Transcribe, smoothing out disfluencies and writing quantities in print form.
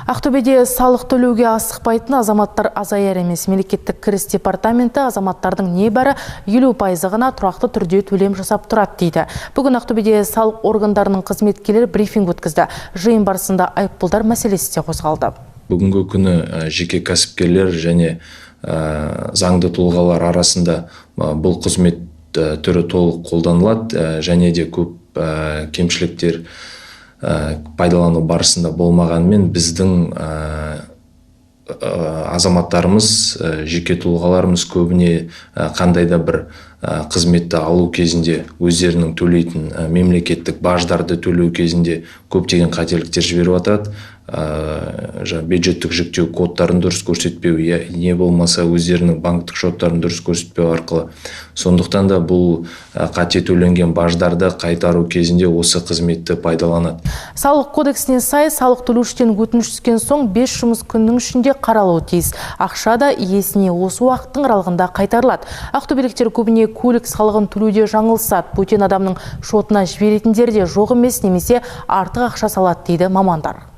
Ақтөбеде салық төлеуге асықпайтын азаматтар азаяр емес. Мемлекеттік кіріс департаменті азаматтардың небәрі 50% ғана тұрақты түрде төлем жасап тұрады дейді. Бүгін Ақтөбеде салық органдарының қызметкерлері брифинг өткізді. Жиын барысында айыппұлдар мәселесі де қозғалды. Бүгінгі күні жеке кәсіпкерлер және заңды тұлғалар арасында бұл қызмет түрі толық қолданылады және де көп кемшіліктер пайдалану барысында болмағанымен, біздің азаматтарымыз, жеке тұлғаларымыз көбіне қандай да бір қызметті алу кезінде, өздерінің төлейтін мемлекеттік баждарды төлеу кезінде көптеген қателіктер жіберіп жатады. Бюджеттік жүктеу кодтарын дұрыс көрсетпеу, не болмаса өздерінің банктік шоттарын дұрыс көрсетпеу арқылы. Сондықтан да бұл қате төленген баждарды қайтару кезінде осы қызметті пайдаланады. Салық кодексіне сай, салық төлеушіден өтініш түскен соң 5 жұмыс күнінің ішінде қаралуы тиіс. Ақша да иесіне осы уақыттың аралығында қайтарылады. Ақтөбеліктер көбіне көлік салығын төлеуде жаңылысады. Бөтен адамның шотына жіберетіндер де жоқ емес, немесе артық ақша салады дейді мамандар.